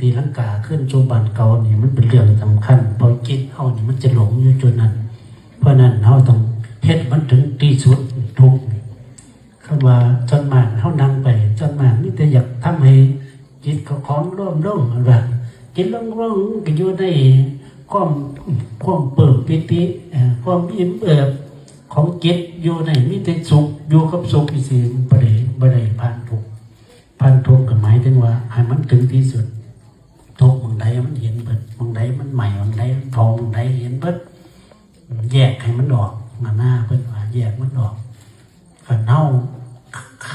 ຕີລັງກາຄືນສູ່ບ້ານເກົ່ານີ້ ມັນເປັນເລື່ອງສຳຄັນ ເພາະຈິດເຮົານີ້ມັນຈະຫຼົງຢູ່ຈຸດນັ້ນ. ເພາະນັ້ນເຮົາຕ້ອງເຮັດມັນເຖິງທີ່ສຸດ ທຸກ. ຄຳວ່າສ່ວນມາກເຮົານັ່ງໄປ ສ່ວນມາກມີແຕ່ຢາກທຳໃຫ້ຈິດຂອງລວມລົງ ວ່າຈິດລົງໆ ກໍຢູ່ໃນຄວາມ ຄວາມປຶ້ມປີຕິ ເອີ ຄວາມອີ່ມເອີບຂອງຈິດ ຢູ່ໃນມີແຕ່ສຸກ ຢູ່ກັບສຸກຈັ່ງຊີ້ ບໍ່ໄດ້ ບໍ່ໄດ້ຜ່ານທຸກ. ຜ່ານທຸກກໍໝາຍເຖິງວ່າໃຫ້ມັນເຖິງທີ່ສຸດ. ທຸກໝ່ອງໃດມັນເຫັນເບິດ ໝ່ອງໃດມັນໄໝ້ ໝ່ອງໃດມັນເຜົາ ໝ່ອງໃດເຫັນເບິດ ແຍກໃຫ້ມັນອອກ. ນານາເພິ່ນວ່າແຍກມັນອອກ. ຄັນເຮົາ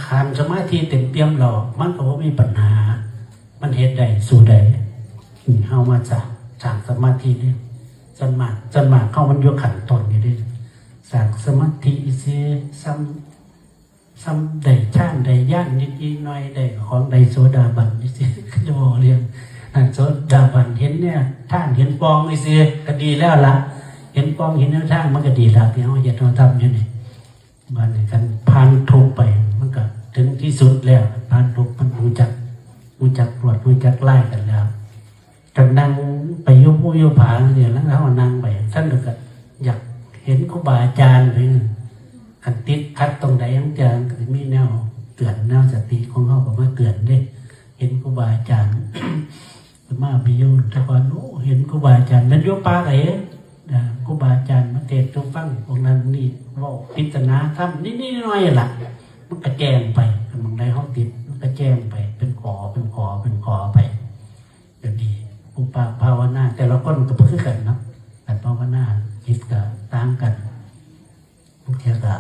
ຂັງສະມາທິເຕັມປ່ຽມແລ້ວ ມັນກໍບໍ່ມີບັນຫາ ມັນເຮັດໄດ້ ສູ້ໄດ້. ເຮົາມາສ້າງ ສ້າງສະມາທິເດ້. ສ່ວນມາກ ສ່ວນມາກເຮົາມັນຢູ່ຂັ້ນຕົ້ນນີ້ເດ້ ສ້າງສະມາທິຊື່ໆ ສ່ຳ ສ່ຳໄດ້ຊານໄດ້ຍານນິດໆໜ້ອຍໆ ໄດ້ຂອງໄດ້ໂສດາບັນຈັ່ງຊີ້ ຄືເວົ້າເລື່ອງ ອັນໂສດາບັນເຫັນແນວທາງ ເຫັນປ່ອງຊື່ໆ ກໍດີແລ້ວລະ. ເຫັນປ່ອງເຫັນແນວທາງ ມັນກໍດີລະ ທີ່ເຮົາເຮັດເຮົາທຳຢູ່ນີ້. ບາດນີ້ຄັນຜ່ານທຸກໄປ ມັນກໍເຖິງທີ່ສຸດແລ້ວ. ຜ່ານທຸກ ມັນຮູ້ຈັກ ຮູ້ຈັກລວດ ຮູ້ຈັກລາຍກັນແລ້ວ. ກໍນັ່ງໄປຢູ່ພູຢູ່ຜາຈັ່ງຊີ້ ແລ້ວເຮົານັ່ງໄປ ຊັ້ນກໍຢາກເຫັນຄູບາອາຈານໄປ. ຄັນຕິດຂັດຕົງໃດ ລາງເທື່ອກໍຊິມີແນວເຕືອນ ແນວສະຕິຂອງເຮົາກໍມາເຕືອນເດ້. ເຫັນຄູບາອາຈານ ອາດຕະມາໄປຢູ່ແຕ່ກ່ອນ ໂອ້ ເຫັນຄູບາອາຈານ ແມ່ນຢູ່ປ່າກໍເຫັນ ເອີ ຄູບາອາຈານມາເທດສູ່ຟັງ ພວກນັ້ນນີ້ເວົ້າປິດສະໜາທຳນິດໆໜ້ອຍໆລະ ມັນກະແຈ້ງໄປ. ໝ່ອງໃດເຮົາຕິດ ມັນກະແຈ້ງໄປ ເປັນຂໍ ເປັນຂໍ ເປັນຂໍໄປ ກໍດີ. ຜູ້ພາ ພາວະນາແຕ່ລະຄົນກໍບໍ່ຄືກັນເນາະ ການພາວະນາຈິດກໍຕ່າງກັນ. ບາງເທື່ອກໍ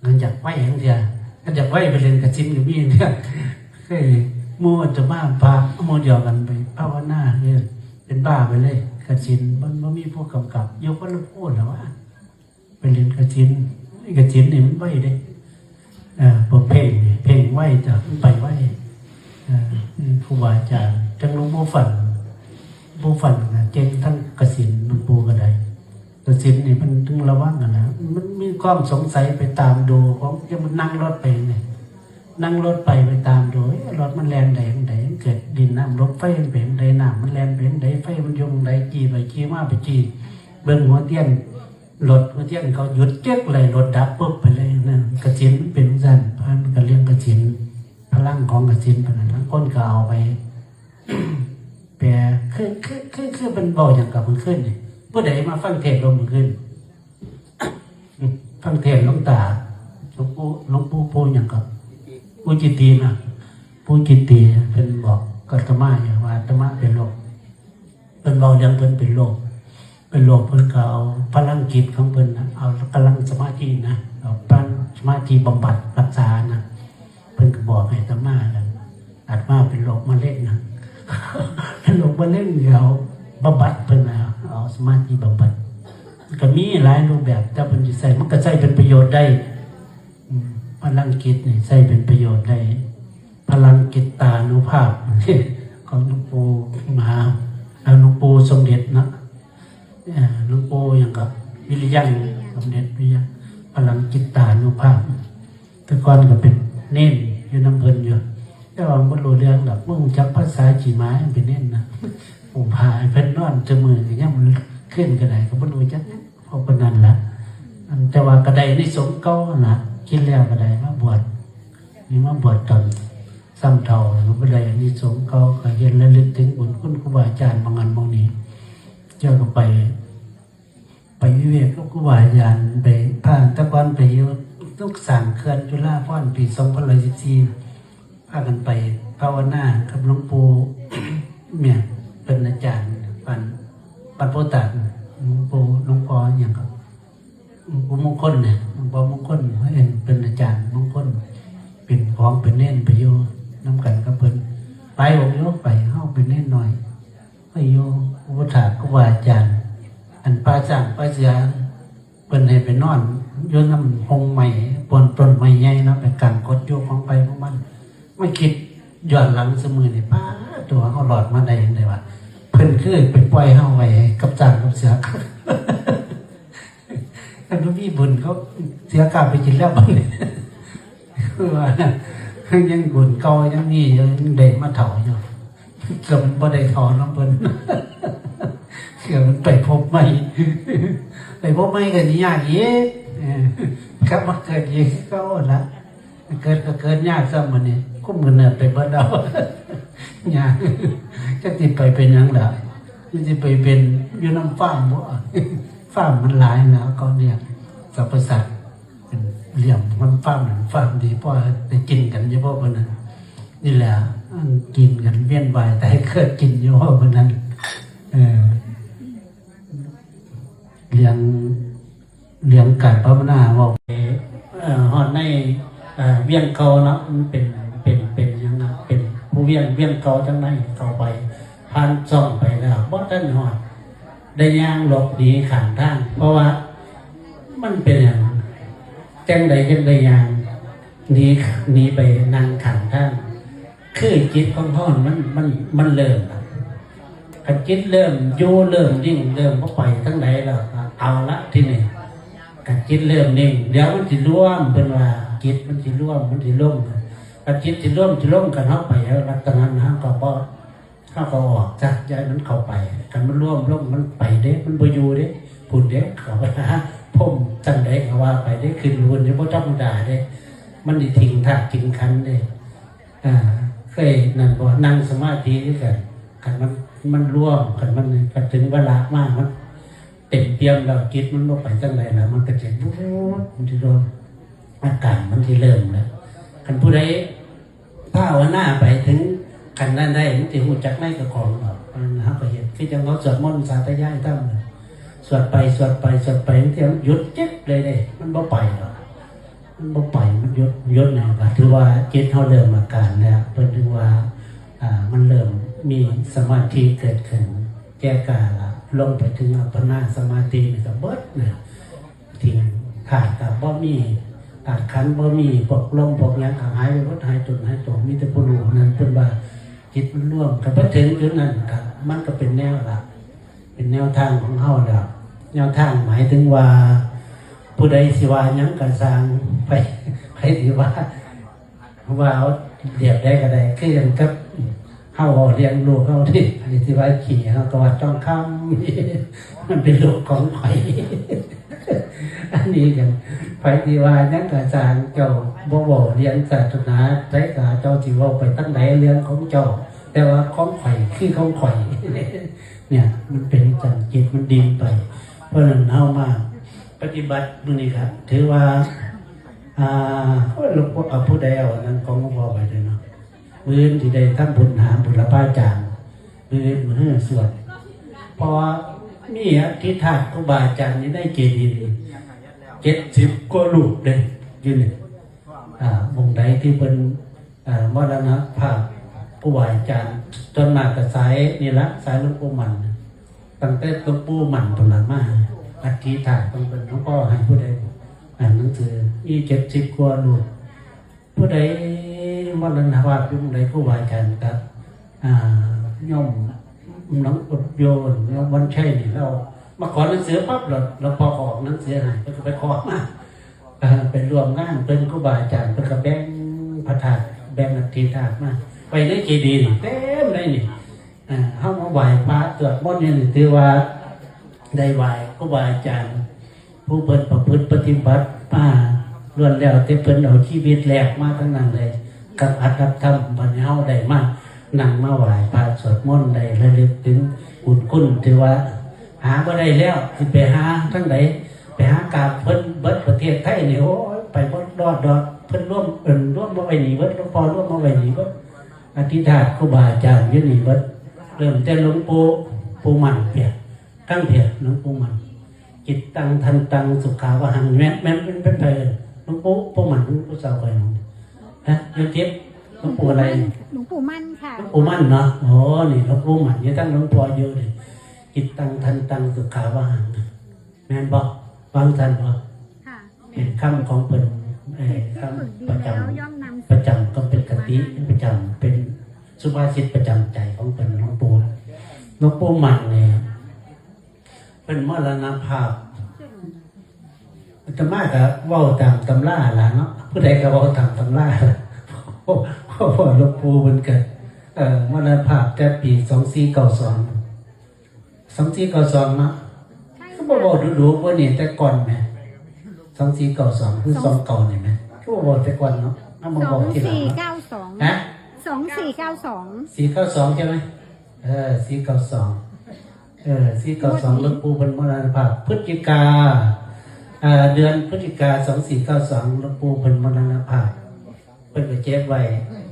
ມັນຢາກໄວ ບາງເທື່ອມັນຢາກໄວ ໄປເລ່ນກະສິນກໍມີ. ເຄີຍ ເຄີຍໝູ່ອາດຕະມາ ພະໝູ່ດຽວກັນໄປພາວະນາ ເອີ ເປັນບ້າໄປເລີຍ. ກະສິນມັນບໍ່ມີຜູ້ກຳກັບ ຢູ່ຄົນລະພູນລະວ່າ ໄປເລ່ນກະສິນ. ກະສິນນີ້ມັນໄວເດ້ ເອີ ບໍ່ເພງ ເພງໄວ ຈະໄປໄວ. ເອີ ຄູບາອາຈານ ຈັ່ງຫຼວງປູ່ຝັນ ປູ່ຝັນນະ ເກັ່ງທັງກະສິນ ຫຼວງປູ່ກໍໄດ້. ກະສິນນີ້ມັນຕ້ອງລະວັງຫັ້ນນະ ມັນມີຄວາມສົງໄສໄປຕາມດູຂອງ ຢ່າງມັນນັ່ງລົດໄປນີ້ ນັ່ງລົດໄປ ໄປຕາມດູ ເອີ ລົດມັນແລ່ນໄດ້ຈັ່ງໃດ ມັນເກີດດິນນ້ຳລົມໄຟມັນເປັນຈັ່ງໃດ ນ້ຳມັນແລ່ນໄປຈັ່ງໃດ ໄຟມັນຢູ່ໝ່ອງໃດ ຈີ່ໄປຈີ່ມາ ໄປຈີ່ເບິ່ງຫົວທຽນ ລົດ ຫົວທຽນເຂົາຢຸດ ຈຶກເລີຍ ລົດດັບປຶບໄປເລີຍນະ. ກະສິນມັນເປັນຈັ່ງຊັ້ນ ພານມັນກໍລ້ຽງກະສິນ ພະລັງຂອງກະສິນປານນັ້ນ. ລາງຄົນກໍເອົາໄປ ແປ ຄື ຄື ຄື ຄືເພິ່ນເວົ້າຫຍັງກັບມື້ຄືນນີ້ ຜູ້ໃດມາຟັງເທດລົມມື້ຄືນ ຟັງເທດຫຼວງຕາ ຫຼວງປູ່ ຫຼວງປູ່ ປູ່ຫຍັງກໍ ປູ່ຈິດຕີນະ ປູ່ຈິດຕີ ເພິ່ນບອກອາດຕະມາຢູ່ວ່າອາດຕະມາເປັນໂລກ ເພິ່ນເວົ້າເລື່ອງເພິ່ນເປັນໂລກ ເປັນໂລກ ເພິ່ນກໍເອົາພະລັງຈິດຂອງເພິ່ນນະ ເອົາພະລັງສະມາທິນະ ເອົາພະລັງສະມາທິບຳບັດຮັກສານະ. ເພິ່ນກໍບອກໃຫ້ອາດຕະມານະ ອາດຕະມາເປັນໂລກມະເຮັງນະ ເປັນໂລກມະເຮັງ ເອົາບຳບັດເພິ່ນນະ ເອົາສະມາທິບຳບັດ. ກໍມີຫຼາຍຮູບແບບ ແຕ່ເພິ່ນຊິໃຊ້ ມັນກໍໃຊ້ເປັນປະໂຫຍດໄດ້. ອືມ ພະລັງຈິດນີ້ໃຊ້ເປັນປະໂຫຍດໄດ້ ພະລັງຈິດຕານຸພາບຂອງຫຼວງປູ່ມະຫາ ເອີ ຫຼວງປູ່ສົມເດັດເນາະ ເອີ ຫຼວງປູ່ຫຍັງກໍ ວິລິຍັງ ສົມເດັດວິລິຍັງ ພະລັງຈິດຕານຸພາບ. ແຕ່ກ່ອນກໍເປັນເນນຢູ່ນຳເພິ່ນຢູ່ ແຕ່ວ່າບໍ່ຮູ້ເລື່ອງດອກ ບໍ່ຮູ້ຈັກພາສາຂີ້ໝາ ຍັງເປັນເນນນະ ອຸ້ມຜ້າໃຫ້ເພິ່ນນອນ ແຕ່ມື້ກໍຍັງຄືນກໍໄດ້ ກໍບໍ່ຮູ້ຈັກຫຍັງ ເພາະປານນັ້ນລະ. ອັນ ແຕ່ວ່າກໍໄດ້ອານິສົງເກົ່າຫັ້ນລະ ຄິດແລ້ວກໍໄດ້ມາບວດ ນີ້ມາບວດຕອນສ່ຳເຖົ້າ ກໍບໍ່ໄດ້ອານິສົງເກົ່າ ກໍເຮັດລະລຶກເຖິງບຸນຄຸນຄູບາອາຈານໝ່ອງນັ້ນໝ່ອງນີ້ ເຈົ້າກໍໄປ ໄປວິເວກກັບຄູບາອາຈານ ໄປພາ ແຕ່ກ່ອນໄປຢູ່ ຕ້ອງສ້າງເຂື່ອນຈຸລາພອນ ປີສອງພັນສິບສີ່ ພາກັນໄປພາວະນາກັບຫຼວງປູ່ ແມ່ນເປັນອາຈານ ວັດ ວັດໂພຕາດ ຫຼວງປູ່ ຫຼວງພໍ່ຫຍັງກໍ ຫຼວງປູ່ມົງຄົນນະ ຫຼວງພໍ່ມົງຄົນ ເຫັນເປັນອາຈານມົງຄົນ ເປັນຂອງເປັນເນນ ໄປຢູ່ນຳກັນກັບເພິ່ນ ຫຼາຍອົງຢູ່ ໄປ ເຮົາເປັນເນນນ້ອຍ ໄປຢູ່ອຸປະຖາກຄູບາອາຈານ ອັນປ່າຊ້າງປ່າເສືອ ເພິ່ນໃຫ້ໄປນອນຢູ່ນຳຮົ່ມໄມ້ ໂພນຕົ້ນໄມ້ໃຫຍ່ເນາະ ໄປກາງກົດຢູ່ຂອງໃຜຂອງມັນ. ມາຄິດຍ້ອນຫຼັງຊຸມື້ນີ້ ປາດໂທ້ ເຮົາລອດມາໄດ້ຈັ່ງໃດວະ? ເພິ່ນຄືໄປປ່ອຍເຮົາໄວ້ໃຫ້ກັບຊ້າງກັບເສືອ ຄັນບໍ່ມີບຸນ ເຂົາເສຍຄ່າໄປກິນແລ້ວບັດນີ້ ຄືວ່າຍັງບຸນເກົ່າຍັງມີຢູ່ ຍັງໄດ້ມາເຖົ້າຢູ່ ກໍມັນບໍ່ໄດ້ຖອນນຳເພິ່ນ ເທື່ອມັນໄປພົບໃໝ່ ໄປພົບໃໝ່ກໍຊິຍາກອີກ ເອີ ກັບມາເກີດອີກຄືເກົ່າຫັ້ນລະ. ເກີດກໍເກີດຍາກຊ້ຳ ບັດນີ້ຄຸມກຳເນີດໄປເບິດແລ້ວ ຍາກ ຈັກຊິໄປເປັນຫຍັງລະ ມັນຊິໄປເປັນຢູ່ນຳຟາມບໍ ຟາມມັນຫຼາຍນະ ເຂົາລຽງສັບພະສັດ ເປັນລ້ຽງນຳຟາມ ຟາມດີ ພໍໄດ້ກິນກັນຢູ່ບໍ ປານນັ້ນ ນີ້ແຫຼະ ອັນກິນກັນວຽນວ່າຍຕາຍເກີດກິນຢູ່ບໍ ປານນັ້ນ ເອີ ເລື່ອງ ເລື່ອງການພາວະນາເວົ້າໄປ ເອີ ຮອດໃນ ເອີ ວຽງເກົ່າເນາະ ມັນເປັນ ເປັນ ເປັນຫຍັງນະ ເປັນພູວຽງ ວຽງເກົ່າທາງໃນເຂົ້າໄປ ຜ່ານຊ່ອງໄປແລ້ວ ບໍ່ທັນຮອດ ໄດ້ຍ່າງຫຼົບໜີຂ້າງທາງ ເພາະວ່າມັນເປັນຫຍັງ ຈັ່ງໃດຈັ່ງໄດ້ຍ່າງໜີ ໜີໄປນັ່ງຂ້າງທາງ ຄືຈິດຂອງເຮົາມັນ ມັນ ມັນເລີ່ມລະ ຄັນຈິດເລີ່ມຢູ່ ເລີ່ມນິ່ງ ເລີ່ມບໍ່ໄປທາງໃດແລ້ວ ເອົາລະ ທີນີ້ ຄັນຈິດເລີ່ມນິ່ງ ດຽວມັນຊິລວມ ເພິ່ນວ່າຈິດມັນຊິລວມ ມັນຊິລົງ ຄັນຈິດຊິລວມ ຊິລົງ ຄັນເຮົາໄປລັກສະນະນັ້ນ ເຮົາກໍບໍ່ ເຮົາກໍອອກຊະ ຢ່າໃຫ້ມັນເຂົ້າໄປ ຄັນມັນລວມລົງ ມັນໄປເດ້ ມັນບໍ່ຢູ່ເດ້ ພຸ້ນເດ້ ເຂົາໄປຫາພົມຈັ່ງໃດກໍວ່າໄປເດ້ ຂຶ້ນພຸ້ນເດ້ ບໍ່ທຳມະດາເດ້ ມັນຊິຖິ້ມທາດຖິ້ມຂັນເດ້. ອ່າ ເຄີຍນັ້ນບໍ່ ນັ່ງສະມາທິຄືກັນ ຄັນມັນ ມັນລວມ ຄັນມັນ ຄັນເຖິງວາລະມາ ມັນເຕັມປ່ຽມແລ້ວ ຈິດມັນບໍ່ໄປທາງໃດແລ້ວ ມັນກໍຈະວູບ ມັນຊິລວມ ອາການມັນຊິເລີ່ມແລ້ວ ຄັນຜູ້ໃດ ພາວະນາໄປເຖິງຂັ້ນນັ້ນໄດ້ ມັນຊິຮູ້ຈັກໃນເຈົ້າຂອງດອກ ເຮົາກໍເຮັດ ຄືຈັ່ງເຮົາສວດມົນສາທະຍາຍທຳ ສວດໄປ ສວດໄປ ສວດໄປ ບາງເທື່ອມັນຢຸດເຈັບເລີຍເດ້ ມັນບໍ່ໄປດອກ ມັນບໍ່ໄປ ມັນຢຸດ ຢຸດນັ້ນກໍຖືວ່າຈິດເຮົາເລີ່ມອາການແລ້ວ ເພິ່ນຖືວ່າ ອ່າ ມັນເລີ່ມມີສະມາທິເກີດຂຶ້ນ ແກ່ກ້າລະ ລົງໄປເຖິງອັບປະນາສະມາທິນີ້ກໍເບິດນະ. ທີ່ທາດກໍບໍ່ມີ ທາດຂັນບໍ່ມີ ພວກລົມພວກຫຍັງກໍຫາຍໄປໝົດ ຫາຍຕົນຫາຍຕົວ ມີແຕ່ຜູ້ຮູ້ນັ້ນ ເພິ່ນວ່າຈິດມັນລວມ ກໍໄປເຖິງຈຸດນັ້ນກໍ ມັນກໍເປັນແນວລະ ເປັນແນວທາງຂອງເຮົາແລ້ວ ແນວທາງໝາຍເຖິງວ່າ ຜູ້ໃດຊິວ່າຫຍັງກໍຊ່າງ ໃຜ ໃຜຊິວ່າ ວ່າເອົາແບບໃດກໍໄດ້ ຄືກັນກັບເຮົາເວົ້າລ້ຽງລູກເຮົານີ້ ອັນນີ້ທີ່ວ່າຂີ້ເຮົາກໍວ່າຕ້ອງຄຳ ມັນເປັນລູກຂອງຂ້ອຍ ອັນນີ້ກັນ ໃຜທີ່ວ່າຫຍັງກໍຊ່າງ ເຈົ້າບໍ່ເວົ້າເລື່ອງສາສະໜາໃດກໍ ເຈົ້າຊິເວົ້າໄປທາງໃດເລື່ອງຂອງເຈົ້າ ແຕ່ວ່າຂອງຂ້ອຍຄືຂອງຂ້ອຍ ເນີ້ຍ ມັນເປັນຈັ່ງ ຈິດມັນດິ່ນໄປ ເພາະນັ້ນເຮົາມາປະຕິບັດມື້ນີ້ກໍຖືວ່າ ອ່າ ໂອ້ຍ ຫຼວງພໍ່ ເອົາ ຜູ້ໃດເອົາອັນນັ້ນຂອງຫຼວງພໍ່ໄປເດີເນາະ ມື້ອື່ນຊິໄດ້ທຳບຸນຫາບຸນລະພາຈານ ມື້ອື່ນມື້ຮືສວດ ເພາະວ່າມີອະທິທາດຄູບາອາຈານຢູ່ໃນເຈດີນີ້ເຈັດສິບກວ່າຮູບເດ້ ຢູ່ນີ້ ອ່າ ໝ່ອງໃດທີ່ເພິ່ນ ອ່າ ມໍລະນະພາບຄູບາອາຈານ ສ່ວນມາກກໍສາຍນີ້ລະ ສາຍຫຼວງປູ່ໝັ້ນ ຕັ້ງແຕ່ຫຼວງປູ່ໝັ້ນພຸ້ນລະມາ ອະທິທາດຂອງເພິ່ນ ຫຼວງພໍ່ໃຫ້ຜູ້ໃດ ອ່ານໜັງສື ມີເຈັດສິບກວ່າຮູບ ຜູ້ໃດມໍລະນະພາບຢູ່ໝ່ອງໃດ ຄູບາອາຈານກໍ ອ່າ ໂຍມ ນ້ອງອົດໂຍນ ໂຍມວັນໄຊນີ້ ລາວມາຂໍໜັງສືປັບ ແລ້ວ ແລ້ວພໍ່ກໍອອກໜັງສືໃຫ້ ເພິ່ນກໍໄປຂໍມາ ເອີ ໄປຮ່ວມງານເພິ່ນ ຄູບາອາຈານເພິ່ນກໍແບ່ງພະທາດ ແບ່ງອະທິທາດມາໄວ້ໃນເຈດີນີ້ ເຕັມໃນນີ້ ເອີ ເຮົາມາໄຫວ້ພະສວດມົນຢູ່ນີ້ ຖືວ່າໄດ້ໄຫວ້ຄູບາອາຈານ ຜູ້ເພິ່ນປະພຶດປະຕິບັດມາ ລ້ວນແລ້ວແຕ່ເພິ່ນເອົາຊີວິດແລກມາທັງນັ້ນເລີຍ ກັບອັດກັບທຳ. ບັດນີ້ເຮົາໄດ້ມານັ່ງມາໄຫວ້ພະສວດມົນ ໄດ້ລະລຶກເຖິງບຸນຄຸນ ຖືວ່າຫາບໍ່ໄດ້ແລ້ວ ຊິໄປຫາທາງໃດ ໄປຫາກາບເພິ່ນເບິດປະເທດໄທນີ້ ໂອ້ຍ ໄປບໍ່ລອດດອກ ເພິ່ນລວມ ເອີ້ນ ລວມມາໄວ້ນີ້ເບິດ ຫຼວງພໍ່ລວມມາໄວ້ນີ້ເບິດ ອະທິທາດຄູບາອາຈານຢູ່ນີ້ເບິດ ເລີ່ມແຕ່ຫຼວງປູ່ ປູ່ໝັ້ນເພຍ ຕັ້ງເພຍ ຫຼວງປູ່ໝັ້ນ ຈິດຕັງ ທັນຕັງ ສຸຂາວະຫັງ ແມ່ນ ແມ່ນ ແມ່ນ ແມ່ນໃຜເອີ້ນ ຫຼວງປູ່ ປູ່ໝັ້ນ ຜູ້ສາວຂ້ອຍ ຮະ ຢູ່ຕິດ ຫຼວງປູ່ອະໄລ ຫຼວງປູ່ໝັ້ນ ຫຼວງປູ່ໝັ້ນເນາະ ໂອ້ ນີ້ ຫຼວງປູ່ໝັ້ນ ຢູ່ທາງຫຼວງພໍ່ຢູ່ນີ້ ຈິດຕັງ ທັນຕັງ ສຸຂາວະຫັງ ແມ່ນບໍ່? ວາງຊັ້ນບໍ່? ເປັນຄຳຂອງເພິ່ນ ເອີ ຄຳປະຈຳ ປະຈຳ ກໍເປັນຄະຕິປະຈຳ ເປັນສຸພາສິດປະຈຳໃຈຂອງເພິ່ນ ຫຼວງປູ່ ຫຼວງປູ່ໝັ້ນນີ້ ເພິ່ນມໍລະນະພາບ ອາດຕະມາກໍເວົ້າຕາມຕຳລາລະເນາະ ຜູ້ໃດກໍເວົ້າຕາມຕຳລາ ເພາະວ່າຫຼວງປູ່ເພິ່ນກໍ ເອີ ມໍລະນະພາບແຕ່ປີສອງສີ່ເກົ້າສອງ ສອງສີ່ເກົ້າສອງເນາະ. ຄືບໍ່ເວົ້າດຸໆ ບໍ່ນີ້ແຕ່ກ່ອນແໝ ສອງສີ່ເກົ້າສອງ ຄື ສອງ ສອງເກົ້ານີ້ແໝ ຄືບໍ່ເວົ້າແຕ່ກ່ອນເນາະ ເອົາມາເວົ້າທີຫຼັງເນາະ. ຮະ? ສອງສີ່ເກົ້າສອງ ສີ່ເກົ້າສອງໃຊ່ໄໝ? ເອີ ສີ່ເກົ້າສອງ ເອີ ສີ່ເກົ້າສອງ ງວດນີ້ ຫຼວງປູ່ເພິ່ນມໍລະນະພາບ ພຶດຈິກາ ເອີ ເດືອນພຶດຈິກາ ສອງສີ່ເກົ້າສອງ ຫຼວງປູ່ເພິ່ນມໍລະນະພາບ. ເພິ່ນກໍເກັບໄວ້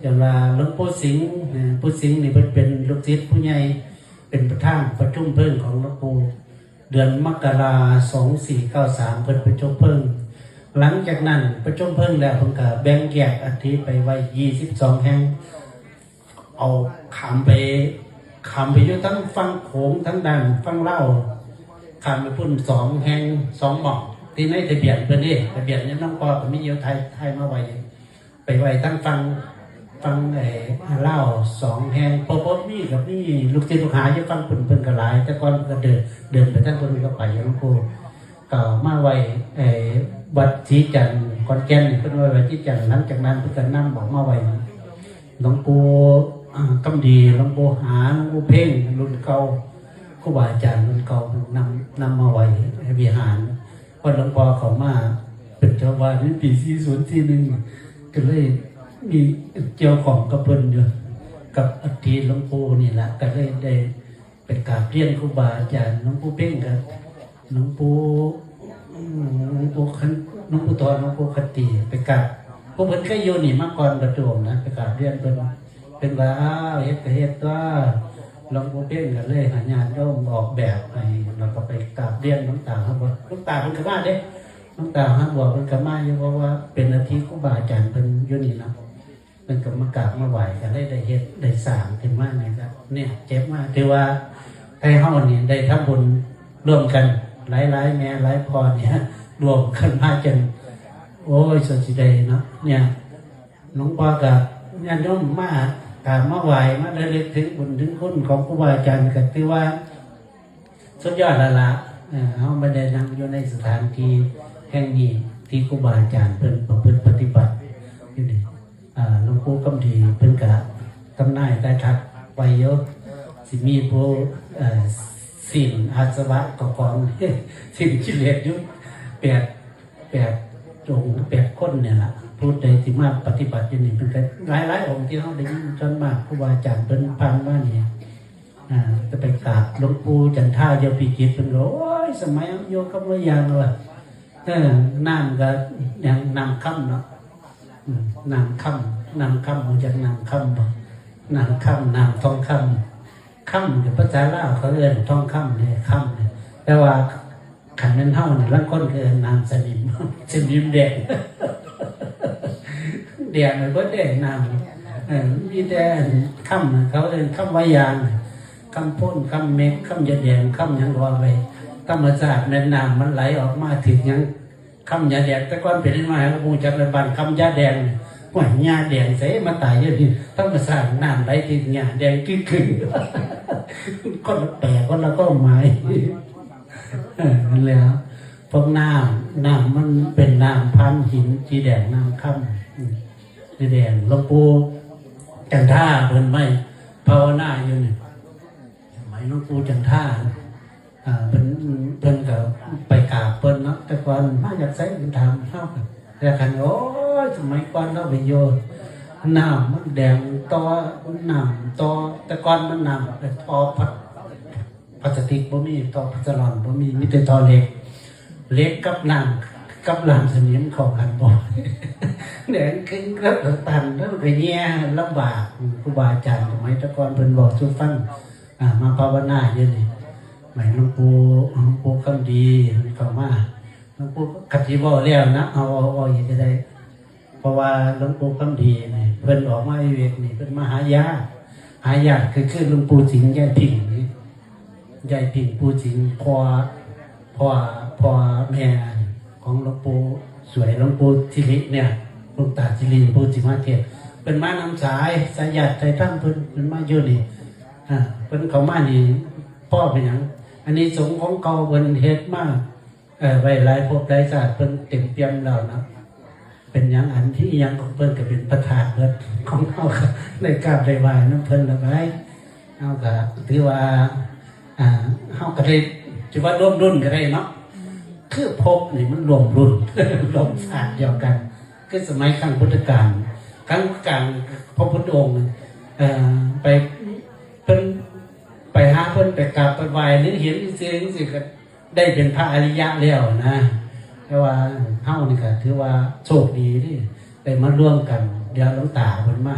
ຈະວ່າຫຼວງປູ່ສິງ ເອີ ປູ່ສິງນີ້ເພິ່ນເປັນລູກສິດຜູ້ໃຫຍ່ ເປັນປະທານປະຊຸມເພີງຂອງຫຼວງປູ່. ເດືອນມະກະລາ ສອງສີ່ເກົ້າສາມ ເພິ່ນປະຊຸມເພີງ. ຫຼັງຈາກນັ້ນປະຊຸມເພີງແລ້ວ ເພິ່ນກໍແບ່ງແຍກອັດຖິໄປໄວ້ ຊາວສອງແຫ່ງ ເອົາຂ້າມໄປ ຂ້າມໄປຢູ່ທາງຝັ່ງໂຂງ ທາງດ້ານຝັ່ງລາວ ຂ້າມໄປພຸ້ນສອງແຫ່ງ ສອງໝ່ອງ ທີ່ໃນທະບຽນເພິ່ນເດ້ ທະບຽນຍານອງກໍມີຢູ່ ຖ່າຍ ຖ່າຍມາໄວ້ ໄປໄວ້ທາງຝັ່ງ ຝັ່ງ ເອີ ລາວສອງແຫ່ງ ເພາະ ເພາະມີ ກໍມີລູກສິດລູກຫາຢູ່ຝັ່ງພຸ້ນ ເພິ່ນກໍຫຼາຍ ແຕ່ກ່ອນເພິ່ນກໍເດີນ ເດີນໄປທາງພຸ້ນ ກໍໄປຢູ່ນຳຄູ ກໍມາໄວ້ ເອີ ວັດສີຈັນ ຂອນແກ່ນ ເພິ່ນໄວ້ວັດສີຈັນ. ຫຼັງຈາກນັ້ນເພິ່ນກໍນຳອອກມາໄວ້ ຫຼວງປູ່ ອາ ຄຳດີ ຫຼວງປູ່ຫາ ຫຼວງປູ່ເພັງ ລຸ້ນເກົ່າ ຄູບາອາຈານລຸ້ນເກົ່າ ເພິ່ນນຳ ນຳມາໄວ້ໃນວິຫານ. ພໍຫຼວງພໍ່ເຂົ້າມາເປັນເຈົ້າອາວາດໃນປີສີ່ສູນສີ່ໜຶ່ງ ກໍເລີຍມີກ່ຽວຂ້ອງກັບເພິ່ນຢູ່ ກັບອັດຖິຫຼວງປູ່ນີ້ລະ ກໍເລີຍໄດ້ໄປກາບຮຽນຄູບາອາຈານ ຫຼວງປູ່ເພັງກັບ ຫຼວງປູ່ ອືມ ຫຼວງປູ່ຂັນ ຫຼວງປູ່ທອນ ຫຼວງປູ່ຂັນຕີ ໄປກາບ ພວກເພິ່ນເຄີຍຢູ່ນີ້ມາກ່ອນປະຕູນະ ໄປກາບຮຽນເພິ່ນ. ເພິ່ນວ່າ ອ້າວ ເຮັດກໍເຮັດຕົວະ ຫຼວງປູ່ເພັງກໍເລີຍໃຫ້ຍາດໂຍມອອກແບບໃຫ້ ແລ້ວກໍໄປກາບຮຽນຫຼວງຕາຫາບົວ ຫຼວງຕາເພິ່ນກໍມາເດ້ ຫຼວງຕາຫາບົວເພິ່ນກໍມາຢູ່ ເພາະວ່າເປັນອັດຖິຄູບາອາຈານເພິ່ນຢູ່ນີ້ນະ. ເພິ່ນກໍມາກາບມາໄຫວ້ ກໍເລີຍໄດ້ເຮັດໄດ້ສ້າງຂຶ້ນມານີ້ ກໍເກັບມາ ຖືວ່າໄທເຮົານີ້ໄດ້ທຳບຸນຮ່ວມກັນ ຫຼາຍໆແມ່ຫຼາຍພໍ່ນີ້ ລວມກັນມາຈົນ ໂອ້ຍ ສ່ວນຊິໄດ້ເນາະ ເນຍ. ຫຼວງພໍ່ກໍຍາດໂຍມມາກາບມາໄຫວ້ ມາລະລຶກເຖິງບຸນເຖິງຄຸນຂອງຄູບາອາຈານ ກໍຖືວ່າສຸດຍອດແລ້ວລະ. ເອີ ເຮົາມາໄດ້ນັ່ງຢູ່ໃນສະຖານທີ່ແຫ່ງນີ້ ທີ່ຄູບາອາຈານເພິ່ນປະພຶດປະຕິບັດຢູ່ນີ້. ອາ ຫຼວງປູ່ຄຳດີເພິ່ນກະທຳນາຍທາຍທັກໄວ້ຢູ່ ຊິມີຜູ້ ເອີ ສິ້ນອາສະວະເຂົ້າຂອງ ສິ້ນກິເລດຢູ່ ແປດ ແປດອົງ ແປດຄົນນີ້ລະ ຜູ້ໃດທີ່ມາປະຕິບັດຢູ່ນີ້ ເພິ່ນກໍຫຼາຍໆອົງທີ່ເຮົາໄດ້ຍິນ ສ່ວນມາກຄູບາອາຈານເພິ່ນຜ່ານມານີ້ ອາ ຈະໄປກາບຫຼວງປູ່ຈັນທາ ຢູ່ພິຈິດ ເພິ່ນກໍ ໂອ້ຍ ສະໄໝຢູ່ກັບວາຢ່າງວ່າ ເອີ ນ້ຳກໍຫຍັງ ນ້ຳຄຳເນາະ ອືມ ນ້ຳຄຳ ນ້ຳຄຳ ຮູ້ຈັກນ້ຳຄຳບໍ່? ນ້ຳຄຳ ນ້ຳທອງຄຳ ຄຳນີ້ພາສາລາວເຂົາເອີ້ນທອງຄຳເດ້ ຄຳນີ້ ແຕ່ວ່າຄັນແມ່ນເຮົານີ້ ລາງຄົນກໍເອີ້ນນ້ຳສະໜິມ ສະໜິມແດງ ແດງໄປເບິດເດ້ນ້ຳ ເອີ ມີແຕ່ຄຳ ເຂົາເອີ້ນຄຳວາຢາງ ຄຳໂພນ ຄຳເມັກ ຄຳຢາແດງ ຄຳຫຍັງກໍວ່າໄປ ທຳມະຊາດແມ່ນນ້ຳມັນໄຫຼອອກມາຖືກຫຍັງ ຄຳຢາແດງ ແຕ່ກ່ອນເປັນເດັກນ້ອຍ ເຮົາກໍຮູ້ຈັກແຕ່ບ້ານຄຳຢາແດງ ຫ້ວຍ ຢາແດງໃສມາຕາຍຢູ່ນີ້ ທຳມະຊາດນ້ຳໄຫຼທີ່ຢາແດງຄືໆ ຄົນລະແປ ຄົນລະຄວາມໝາຍ ເອີ ນັ້ນແຫຼະ ພວກນ້ຳ ນ້ຳມັນເປັນນ້ຳພານຫີນສີແດງ ນ້ຳຄຳ ອືມ ສີແດງ ຫຼວງປູ່ຈັນທາເພິ່ນໄວ້ພາວະນາຢູ່ນີ້ ສະໄໝຫຼວງປູ່ຈັນທາ ອ່າ ເພິ່ນ ເພິ່ນກໍໄປກາບເພິ່ນເນາະ ແຕ່ກ່ອນມາຈາກໃສເພິ່ນຖາມເຮົາ ແລ້ວຄັນ ໂອ້ຍ ສະໄໝກ່ອນເຮົາໄປຢູ່ ນ້ຳມັນແດງຕໍ່ ນ້ຳຕໍ່ ແຕ່ກ່ອນມັນນ້ຳເປັນທໍ່ພາ ພາສຕິກ ບໍ່ມີທໍ່ພາສລອນ ບໍ່ມີ ມີແຕ່ທໍ່ເຫຼັກ ເຫຼັກກັບນ້ຳ ກັບນ້ຳສະໜິມເຂົ້າກັນບໍ່ ແດງຄຶງ ແລ້ວກໍຕັນ ແລ້ວກໍແຍ່ ລຳບາກ ຄູບາອາຈານສະໄໝແຕ່ກ່ອນເພິ່ນເວົ້າສູ່ຟັງ ອ່າ ມາພາວະນາຢູ່ນີ້ ໃໝ່ຫຼວງປູ່ ຫຼວງປູ່ຄຳດີເຂົ້າມາ ຫຼວງປູ່ ຄັນຊິເວົ້າແລ້ວນະ ເຮົາເວົ້າ ເວົ້າອີກກໍໄດ້ ເພາະວ່າຫຼວງປູ່ຄຳດີນີ້ ເພິ່ນອອກມາວິເວກນີ້ ເພິ່ນມາຫາຍາ ຫາຍາກກໍຄື ຄືຫຼວງປູ່ສິງ ຍາຍພິງນີ້ ຍາຍພິງ ປູ່ສິງ ພໍ່ ພໍ່ ພໍ່ແມ່ຂອງຫຼວງປູ່ສວຍ ຫຼວງປູ່ສິລິເນຍ ຫຼວງຕາສິລິ ປູ່ສິມາເທບ ເພິ່ນມານຳສາຍ ສາຍຍາດສາຍທຳເພິ່ນ ເພິ່ນມາຢູ່ນີ້ ອ່າ ເພິ່ນເຂົ້າມານີ້ ພໍເປັນຫຍັງ ອານິສົງຂອງເກົ່າເພິ່ນເຮັດມາ ເອີ ໄວ້ຫຼາຍພົບຫຼາຍຊາດ ເພິ່ນເຕັມປ່ຽມແລ້ວນະ ປັນຫຍັງອັນທີ່ຫຍັງຂອງເພິ່ນກໍເປັນພະທາດເບິດ ຂອງເຮົາກໍໄດ້ກາບໄດ້ໄຫວ້ນຳເພິ່ນລະໄວ ເຮົາກໍຖືວ່າ ອ່າ ເຮົາກໍໄດ້ ຖືວ່າລວມລຸ້ນກໍໄດ້ເນາະ ຄືພົບນີ້ມັນລວມລຸ້ນ ລວມຊາດດຽວກັນ ຄືສະໄໝຄັ້ງພຸດທະການ ຄັ້ງກາງພະພຸດທະອົງ ເອີ ໄປ ເພິ່ນ ໄປຫາເພິ່ນ ໄປກາບໄປໄຫວ້ ຫຼືເຫັນຊື່ຈັ່ງຊີ້ກໍໄດ້ເປັນພະອະລິຍະແລ້ວນະ ແຕ່ວ່າເຮົານີ້ກໍຖືວ່າໂຊກດີເດ້ ໄດ້ມາລວມກັນ ດຽວຫຼວງຕາເພິ່ນມາ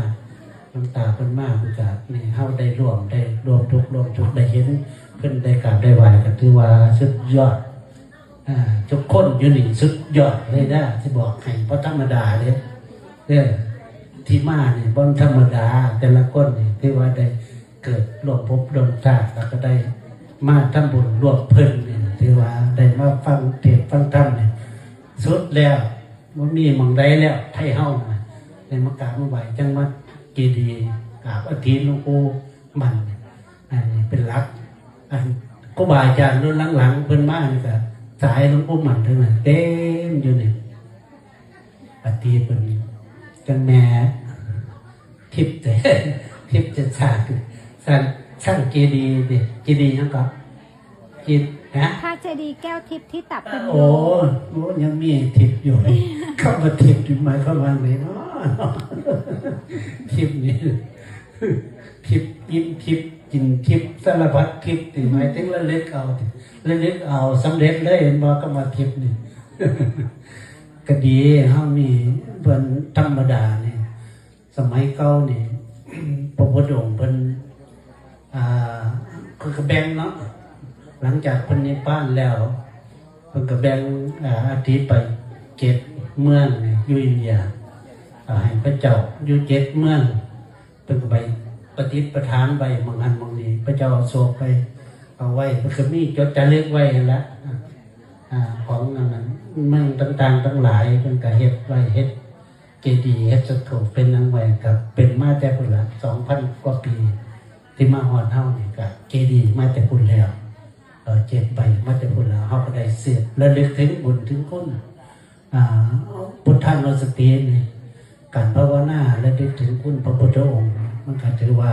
ຫຼວງຕາເພິ່ນມາ ເພິ່ນກໍນີ້ ເຮົາໄດ້ຮ່ວມ ໄດ້ຮ່ວມທຸກຮ່ວມສຸກ ໄດ້ເຫັນເພິ່ນ ໄດ້ກາບໄດ້ໄຫວ້ ກໍຖືວ່າສຸດຍອດ ອ່າ ທຸກຄົນຢູ່ນີ້ສຸດຍອດເລີຍເດີ ຊິບອກໃຫ້ ບໍ່ທຳມະດາເດ້ ເອີ ທີ່ມານີ້ບໍ່ທຳມະດາ ແຕ່ລະຄົນນີ້ຖືວ່າໄດ້ເກີດຮ່ວມພົບຮ່ວມຊາດ ແລ້ວກໍໄດ້ມາທຳບຸນຮ່ວມເພິ່ນນີ້ ຖືວ່າໄດ້ມາຟັງເທດຟັງທຳນີ້ສຸດແລ້ວ ບໍ່ມີໝ່ອງໃດແລ້ວ ໄທເຮົານະ ໄດ້ມາກາບມາໄຫວ້ ຈັ່ງມາເຈດີ ກາບອາທິດຫຼວງປູ່ໝັ້ນ ອັນນີ້ເປັນຫຼັກ ອັນຄູບາອາຈານລຸ້ນຫຼັງໆເພິ່ນມານີ້ກໍສາຍຫຼວງປູ່ໝັ້ນທັງນັ້ນເຕັມຢູ່ນີ້ ອາທິດເພິ່ນ ຈັ່ງແມ່ທິບ ທິບຈະສ້າງ ສ້າງ ສ້າງເຈດີເດ ເຈດີຫຍັງກໍ ເຈ ຮະ? ພະເຈດີແກ້ວທິບທີ່ຕັບເພິ່ນຢູ່ ໂອ້ ໂອ້ ຍັງມີທິບຢູ່ ຄຳວ່າທິບນີ້ໝາຍຄວາມວ່າຫຍັງເນາະ? ທິບນີ້ ທິບ ກິນທິບ ກິນທິບ ສາລະພັດທິບນີ້ ໝາຍເຖິງລະລຶກເອົາ ລະລຶກເອົາ ສຳເລັດເລີຍ ເຫັນບໍ່? ຄຳວ່າທິບນີ້ ກໍດີ ເຮົາມີເພິ່ນທຳມະດານີ້ ສະໄໝເກົ່ານີ້ ພະພຸດທະອົງເພິ່ນ ອ່າ ເພິ່ນກໍແບ່ງເນາະ ຫຼັງຈາກເພິ່ນນິບພານແລ້ວ ເພິ່ນກໍແບ່ງ ອ່າ ອາທິໄປເຈັດເມືອງຢູ່ອິນເດຍ ກໍໃຫ້ພະເຈົ້າຢູ່ເຈັດເມືອງ ເພິ່ນກໍໄປປະດິດປະທານໄວ້ໝ່ອງຫັ້ນໝ່ອງນີ້ ພະເຈົ້າເອົາສວບໄປເອົາໄວ້ ເພິ່ນກໍມີຈົດຈາລຶກໄວ້ຫັ້ນລະ ອ່າ ຂອງອັນນັ້ນ ເມືອງຕ່າງໆທັງຫຼາຍ ເພິ່ນກໍເຮັດໄວ້ ເຮັດເຈດີ ເຮັດສະຖູບ ເປັນຫຍັງໄວ້ ກໍເປັນມາແຕ່ພຸ້ນລະ ສອງພັນກວ່າປີ ທີ່ມາຮອດເຮົານີ້ ກໍເຈດີມາແຕ່ພຸ້ນແລ້ວ ເອີ ເຈັດໃບມາແຕ່ພຸ້ນແລ້ວ ເຮົາກໍໄດ້ສືບລະລຶກເຖິງບຸນເຖິງຄຸນ ອ່າ ພຸດທານຸສະຕິນີ້ ການພາວະນາລະນຶກເຖິງຄຸນພະພຸດທະອົງ ມັນກໍຖືວ່າ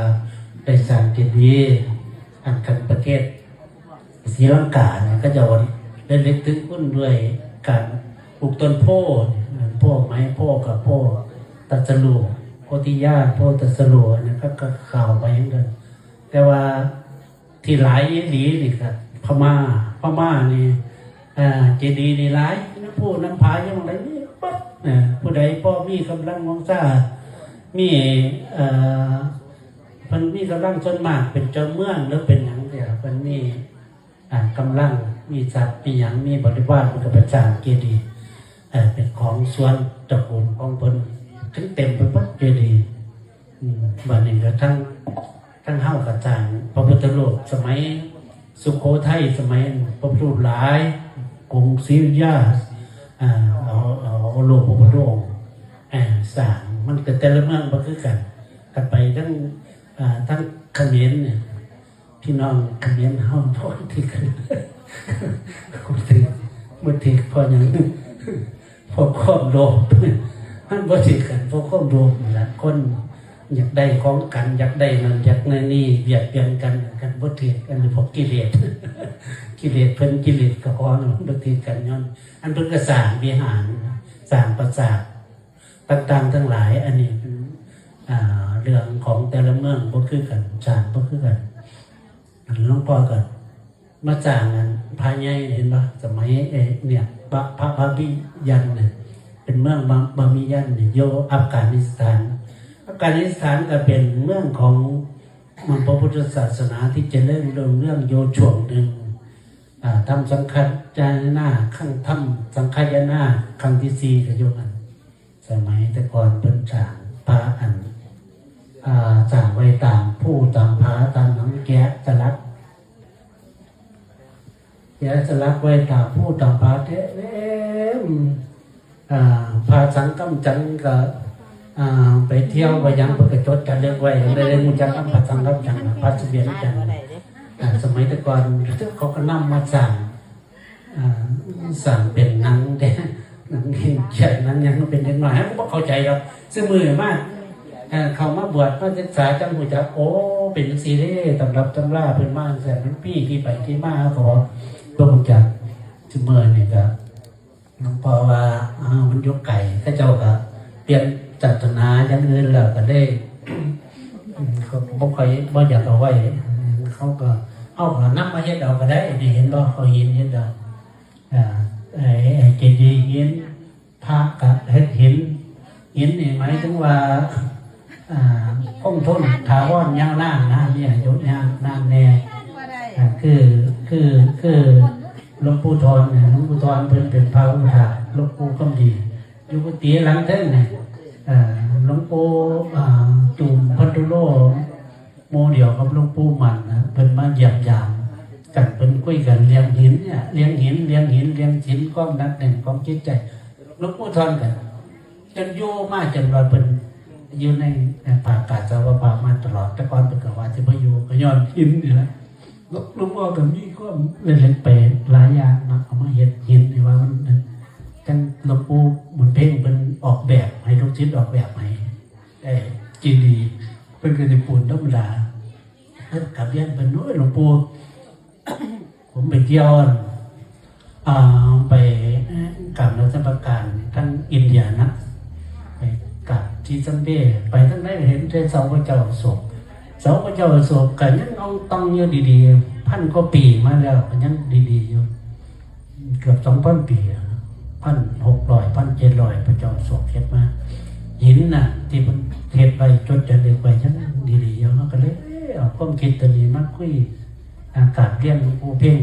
ໄດ້ສ້າງເຈດີ ອັນຄັນປະເທດສີລັງການີ້ ເຂົາເຈົ້າລະນຶກເຖິງຄຸນດ້ວຍການປູກຕົ້ນໂພ ໂພໄມ້ ໂພກະໂພຕັດສະຮູ້ ໂພທິຍານ ໂພຕັດສະຮູ້ ອັນນັ້ນກໍ ກໍຂ່າວໄປຈັ່ງຊັ້ນ ແຕ່ວ່າ ທີ່ຫຼາຍອີ່ຫຼີນີ້ກໍພະມ້າ ພະມ້ານີ້ ເອີ ເຈດີນີ້ຫຼາຍ ນ້ຳພຸນ້ຳຜາ ຢູ່ໝ່ອງໃດມີເບິດ ເອີ ຜູ້ໃດພໍມີກຳລັງວັງຊາ ມີ ເອີ ເພິ່ນມີກຳລັງ ສ່ວນມາກເປັນເຈົ້າເມືອງ ຫຼືເປັນຫຍັງເດ ເພິ່ນມີ ອ່າ ກຳລັງ ມີຊັບ ມີຫຍັງ ມີບໍລິວານ ເພິ່ນກໍໄປສ້າງເຈດີ ເອີ ເປັນຂອງສ່ວນຕະກູນຂອງເພິ່ນ ເຕັມໄປເບິດເຈດີ. ອືມ ບາດນີ້ກໍທັງ ທັງເຮົາກໍສ້າງພະພຸດທະຮູບສະໄໝສຸໂຂໄທ ສະໄໝພະພຸດທະຮູບຫຼາຍ ກຸງສີອະຍຸທຍາ ອ່າ ເອົາ ເອົາ ເອົາຮູບພະພຸດທະອົງ ເອີ ສ້າງ ມັນກໍແຕ່ລະເມືອງບໍ່ຄືກັນ ຄັນໄປທາງ ອ່າ ທາງຂະເໝນນີ້ ພີ່ນ້ອງຂະເໝນເຮົາບໍ່ຖືກກັນ ບໍ່ຖືກ ບໍ່ຖືກເພາະຫຍັງ? ເພາະຄວາມໂລບ ມັນບໍ່ຖືກກັນເພາະຄວາມໂລບນີ້ລະ ຄົນຢາກໄດ້ຂອງກັນ ຢາກໄດ້ນັ້ນຢາກໄດ້ນີ້ ບຽດບຽນກັນ ກັນບໍ່ຖືກ ອັນນີ້ເພາະກິເລດ ກິເລດເພິ່ນ ກິເລດເຈົ້າຂອງ ມັນບໍ່ຖືກກັນ ຍ້ອນອັນເພິ່ນກໍສ້າງວິຫານ ສ້າງປາສາດ ຕ່າງໆທັງຫຼາຍ ອັນນີ້ເປັນ ອ່າ ເລື່ອງຂອງແຕ່ລະເມືອງບໍ່ຄືກັນ ສ້າງບໍ່ຄືກັນ ອັນຫຼວງພໍ່ກໍມາສ້າງອັນພະໃຫຍ່ ເຫັນບໍ່ ສະໄໝ ເອີ ເນຍ ພະ ພະບາບິຍັນນະ ເປັນເມືອງບາ ບາບິຍັນນະ ຢູ່ອັຟການິສຖານ ອັຟການິສຖານກໍເປັນເມືອງຂອງເມືອງພະພຸດທະສາສະໜາທີ່ຈະເລີນຮຸ່ງເຮືອງຢູ່ຊ່ວງໜຶ່ງ ອ່າ ທຳສັງຄາຍະນາ ຄັ້ງ ທຳສັງຄາຍະນາຄັ້ງທີສີ່ກໍຢູ່ຫັ້ນ ສະໄໝແຕ່ກ່ອນເພິ່ນສ້າງພະອັນ ອ່າ ສ້າງໄວ້ຕາມພູຕາມຜາຕາມຫຍັງ ແກະສະຫຼັກ ແກະສະຫຼັກໄວ້ຕາມພູຕາມຜາເຕັມ ອ່າ ພະສັງກຳຈັນກໍ ອ່າ ໄປທ່ຽວໄປຫຍັງ ເພິ່ນກໍຈົດຈາລຶກໄວ້ ໄດ້ ໄດ້ຮູ້ຈັກນຳພະສັງກຳຈັນ ພະສະຫວຽນຈັນ ອ່າ ສະໄໝແຕ່ກ່ອນເຂົາກໍນຳມາສ້າງ ອ່າ ສ້າງເປັນໜັງເດ້ ໜັງເຫັນຂຽນໜັງຫຍັງ ເປັນເດັກນ້ອຍ ເຮົາກໍບໍ່ເຂົ້າໃຈດອກ. ຊຸມື້ມາ ເອີ ເຂົ້າມາບວດມາສຶກສາ ຈັ່ງຮູ້ຈັກ ໂອ້ ເປັນຈັ່ງຊີ້ເດ້ ຕຳລັບຕຳລາເພິ່ນມາຈັ່ງຊັ້ນ ມັນມີທີ່ໄປທີ່ມາ ເຮົາກໍບໍ່ຮູ້ຈັກ. ຊຸມື້ນີ້ກໍ ຫຼວງພໍ່ວ່າ ເອີ ມັນຢູ່ໄກ ເຂົາເຈົ້າກໍປ່ຽນສາສະໜາຢ່າງອື່ນແລ້ວ ກໍເລີຍ ເຂົາກໍບໍ່ຄ່ອຍ ບໍ່ຢາກເອົາໄວ້ ເຂົາກໍ ເຮົາກໍນຳມາເຮັດເອົາກໍໄດ້. ນີ້ເຫັນບໍ່ ເຂົາເຮັດ ເຮັດເອົາ ອ່າ ໄອ້ ໄອ້ເຈດີຫີນ ພະກໍເຮັດຫີນ ຫີນນີ້ໝາຍເຖິງວ່າ ອ່າ ຄົງທົນຖາວອນຍາວນານນະ ມີອາຍຸຍາວນານແດ່. ອ່າ ຄື ຄື ຄື ຫຼວງປູ່ທອນເນຍ ຫຼວງປູ່ທອນເພິ່ນເປັນພະອຸປະຖາກ ຫຼວງປູ່ຄຳດີ ຢູ່ກຸຕິຫຼັງເທິງນີ້ ເອີ ຫຼວງປູ່ ອ່າ ຈູມພັນທຸໂລ ໝູ່ດຽວກັບຫຼວງປູ່ໝັ້ນນະ ເພິ່ນມາຢ້ຽມຢາມກັນ ເພິ່ນຄຸຍກັນເລື່ອງຫີນເນຍ ເລື່ອງຫີນ ເລື່ອງຫີນ ເລື່ອງສິນ ຄວາມໜັກແໜ້ນຂອງຈິດໃຈ. ຫຼວງປູ່ທອນກໍຈົນຢູ່ມາ ຈົນວ່າເພິ່ນຢູ່ໃນ ໃນພາກາສາວະພາບມາຕະຫຼອດ. ແຕ່ກ່ອນເພິ່ນກໍວ່າຊິບໍ່ຢູ່ ກໍຍ້ອນຫີນນີ້ແຫຼະ. ຫຼວງພໍ່ກໍມີຄວາມເລັກໆໄປຫຼາຍຢ່າງເນາະ ເອົາມາເຮັດຫີນນີ້ວ່າມັນ ຈັ່ງຫຼວງປູ່ບຸນເພັງເພິ່ນອອກແບບໃຫ້ ລູກສິດອອກແບບໃຫ້ ເອີ ເຈດີ ເພິ່ນກໍຊິປູນທຳມະດາ. ເພິ່ນກັບຮຽນເພິ່ນ ໂອ້ຍ ຫຼວງປູ່ ຜົມໄປທ່ຽວ ອ່າ ໄປກາບນະມັດສະການທາງອິນເດຍນະ ໄປກາບທີ່ຊຳເບ ໄປທາງໃດເຫັນແຕ່ເສົາພະເຈົ້າອະໂສກ ເສົາພະເຈົ້າອະໂສກກໍຍັງອ່ອງຕ່ອງຢູ່ດີໆ ພັນກວ່າປີມາແລ້ວກໍຍັງດີໆຢູ່ ເກືອບສອງພັນປີແລ້ວນະ ພັນຫົກຮ້ອຍ ພັນເຈັດຮ້ອຍ ພະເຈົ້າອະໂສກເຮັດມາ. ຫີນນະທີ່ເພິ່ນເຮັດໄວ້ຈົດຈາລຶກໄວ້ຍັງດີໆຢູ່ ເຮົາກໍເລີຍເອົາຄວາມຄິດຕົວນີ້ມາຄຸຍ ອ່າ ກາບຮຽນຫຼວງປູ່ເພັງ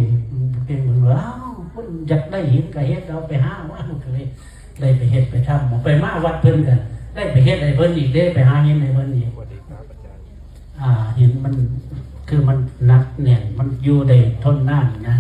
ເພັງເພິ່ນວ່າ ອ້າວ ຄົນຢາກໄດ້ຫີນກໍເຮັດເອົາ ໄປຫາເອົາ ກໍເລີຍໄດ້ໄປເຮັດໄປທຳ. ໄປມາວັດເພິ່ນກໍໄດ້ໄປເຮັດໃຫ້ເພິ່ນອີກເດ້ ໄປຫາຫີນໃຫ້ເພິ່ນອີກ. ອ່າ ຫີນມັນ ຄືມັນໜັກແໜ້ນ ມັນຢູ່ໄດ້ທົນນານນະ.